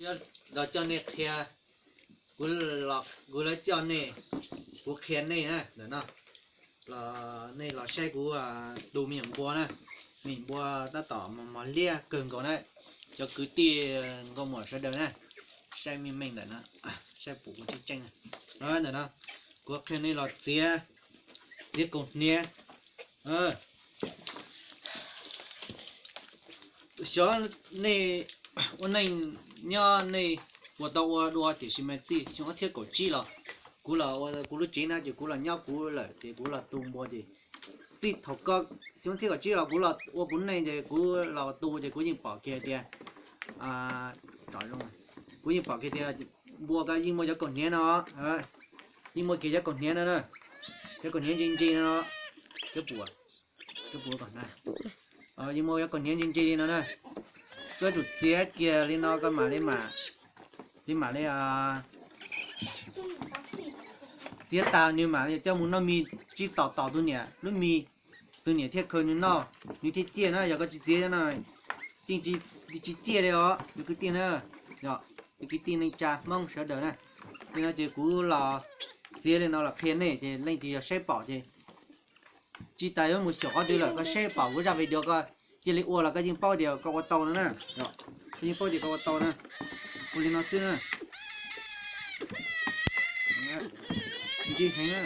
Los coj nej qhia, kuv, kuv los coj nej, kuv qhia nej na ntawm no, los nej los saib kuv tu me nyuam npua na, me nyuam npua tab tom mos liab kawg nkaus na, cov kwv tij nkauj muam sawv daws na, saib meej meej ntawm no, saib pum kuv tseeb tseeb na. Ntawm no kuv qhia nej los txiav, txiav kaus hniav. Xyov nej ua neej nyob nej puas tau ua dua, tiam sis mas txij xyoo ob txhiab kaum tsib los kuv los ua kuv lub tsev na ces kuv los nyob kuv lawm ces kuv los tu npua ces txij thaum ko xyoo ob txhiab kaum tsib los kuv los ua kuv neej ces kuv los tu ces kuv yeej pom kiag tias, kuv yeej pom kiag tias npua ko yeej muaj cov kaus hniav no, yeej muaj kiag cov kaus hniav no na, cov kaus hniav ntse ntse no, cov pum, cov pum, yeej muaj cov kaus hniav ntse ntse li no na. Koj tsum txiav kiag li no koj mam li mam, li mam li txiav tas nws mam coj mus noj mis, tsis tom tom tus niam lub mis, tus niam thiaj khaws nws noj, nws thiaj ciaj na. Yog koj tsis txiav no ces tsis ciaj li os cov kwv tij na, yog cov kwv tij neej tsa Hmoob sawv daws na. Li no ces kuv los txiav li no los qhia nej ces leej twg yog saib pom ces tsis tas yuav mus xyaum qhov twg lawm koj saib pom kuv zaj video koj cia li ua los koj yeej paub tias koj ua tau no na, koj yeej paub tias koj ua tau na. Ua li no xwb na. Ntse heev na.